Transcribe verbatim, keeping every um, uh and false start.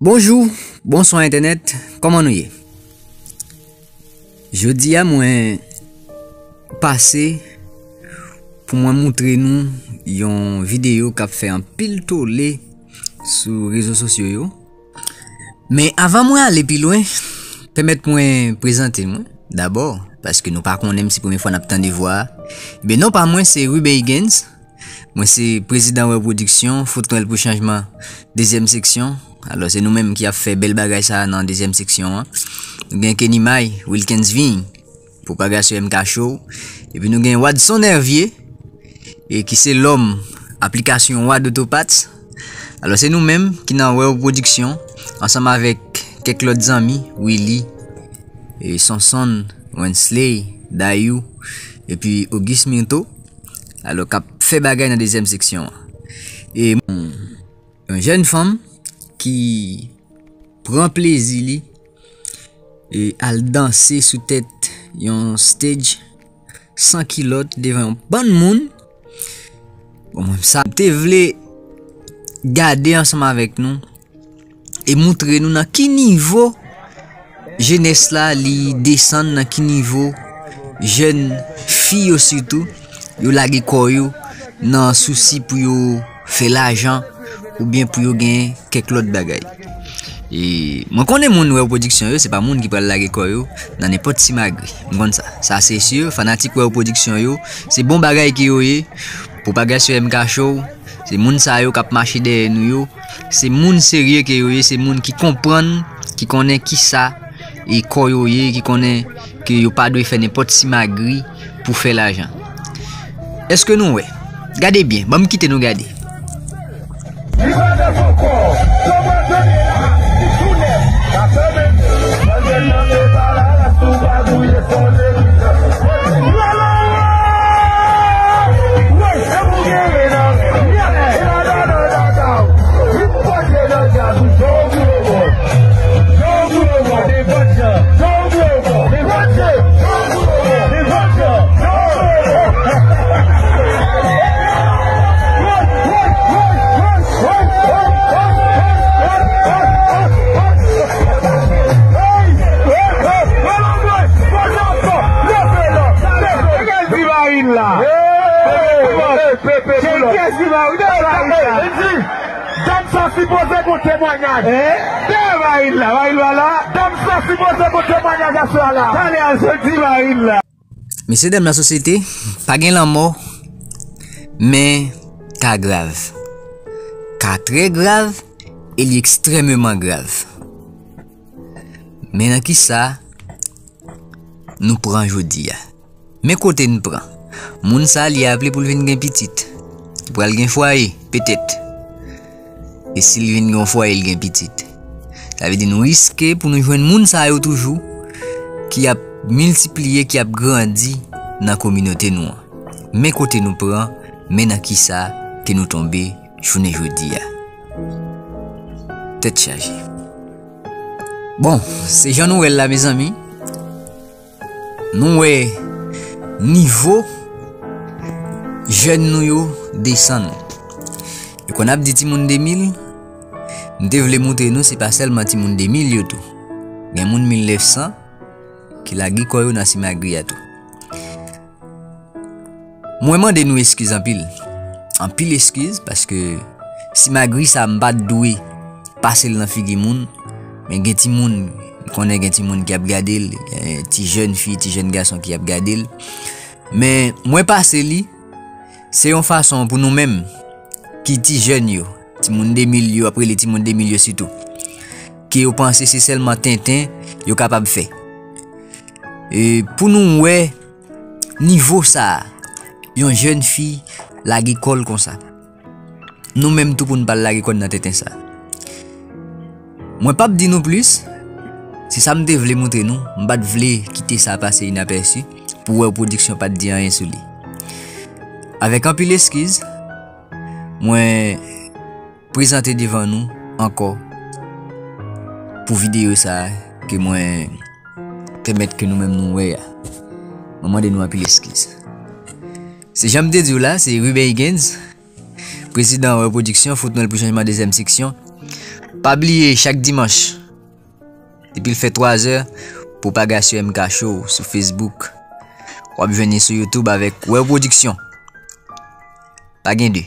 Bonjou, bonswa entènèt, kòman nou ye? Jodi a mwen pase pou mwen moutre nou yon videyo k ap fè anpil tole sou rezo sosyo yo. Men avan mwen ale pi lwen, pèmèt mwen prezante mwen dabò, paske nou pa konnen m, se premye fwa n ap tande vwa a. Ebyen, non pa mwen se Ruben Higgins. Mwen se prezidan Wèw Pwodiksyon, Fout Nwèl pou Chanjman, dezyèm seksyon. Alò, se nou menm ki ap fè bèl bagay sa a nan dezyèm seksyon an. Nou gen Kenny May, Wilkens Vigny, pwopagasyon M K Show. Epi nou gen Wadson Hervier, e ki se lòm aplikasyon Wad Auto Parts. Alò, se nou menm ki nan Wèw Pwodiksyon, ansanm avèk kèk lòt zanmi, Willy, e Sonson, Wensley, Dayou, epi Auguste Myrtho. Alò, k ap fè bagay nan dezyèm seksyon an. E yon jèn fanm ki pran plezi li e al danse sou tèt yon stage san kilòt devan yon bann moun. Bon, mwen sa m te vle gade ansanm avèk nou e moutre nou nan ki nivo jenès la li desann, nan ki nivo jèn fi yo sitou yo lage kò yo nan sousi pou yo fè lajan oubyen pou yo gen kèk lòt bagay. E mwen konnen moun Wèw Pwodiksyon yo, se pa moun ki pral lage kò yo nan nenpòt simagri. M konn sa. Sa se si, fanatik Wèw Pwodiksyon yo, se bon bagay ke yo ye. Pwopagasyon M K Show, se moun sa yo k ap mache dèyè nou yo. Se moun serye ke yo ye, se moun ki konprann, ki konnen kisa e kò yo ye, ki konnen ke yo pa dwe fè nenpòt simagri pou fè lajan. Èske nou wè? Gade byen, ban m kite nou gade. Dam sa sipoze gon temwayaj. Dèyè Maril la, Maril la la. Dam sa sipoze gon temwayaj aswè la. Talè a soti Maril la. Mesye dam lasosyete, pa gen lanmò, men ka grav. Ka trè grav e li ekstrèmeman grav. Men nan kisa nou pran jodi a? Men kote n pran. Moun sa li aple pou l vin gen pitit. Li pral gen fwaye, petèt. E si l vin gen yon fwaye, l gen pitit. Sa vle di nou riske pou nou jwenn moun sa yo toujou ki ap miltipliye, ki ap grandi nan kominote nou an. Men kote nou pran, men nan kisa ke nou tonbe jounen jodi a. Tèt chaje. Bon, se jan nou wè l la, mezanmi. Nou wè nivo jèn nou yo desann. E kon ap di timoun de mil, m te vle moutre nou se pa sèlman timoun de mil yo tou. Gen moun mil nèf san ki lage kò yo nan simagri a tou. Mwen mande nou eskiz anpil. Anpil eskiz, paske simagri sa m pa t dwe pase l nan figi moun. Men gen timoun, m konnen gen timoun ki ap gade l, gen ti jèn fi, ti jèn gason ki ap gade l. Men mwen pase li, se yon fason pou nou menm ki ti jèn yo, timoun de mil yo, ap rele timoun de mil yo sitou, ke yo panse se sèlman tenten yo kapab fè. E pou nou wè nivo sa a, yon jèn fi lage kò l konsa. Nou menm tou pou n pa l lage kò n nan tenten sa. Mwen p ap di nou plis, se sa m te vle moutre nou, m pa t vle kite sa pase inapèsi, pou wè pwodiksyon pa t di anyen sou li. Avèk anpil eskiz, mwen prezante devan nou ankò pou videyo sa a ke mwen pèmèt ke nou menm nou wè a. Mwen mande nou anpil eskiz. Se jan m te di w la, se Ruben Higgins, prezidan Wè Pwodiksyon, Fout Nwèl pou Chanjman dezyèm seksyon. Pa bliye, chak dimanch, depi l fè twa zè, Propagasyon M K Show sou Facebook. W ap jwenn li sou YouTube avèk Wè Production. Pa gen de.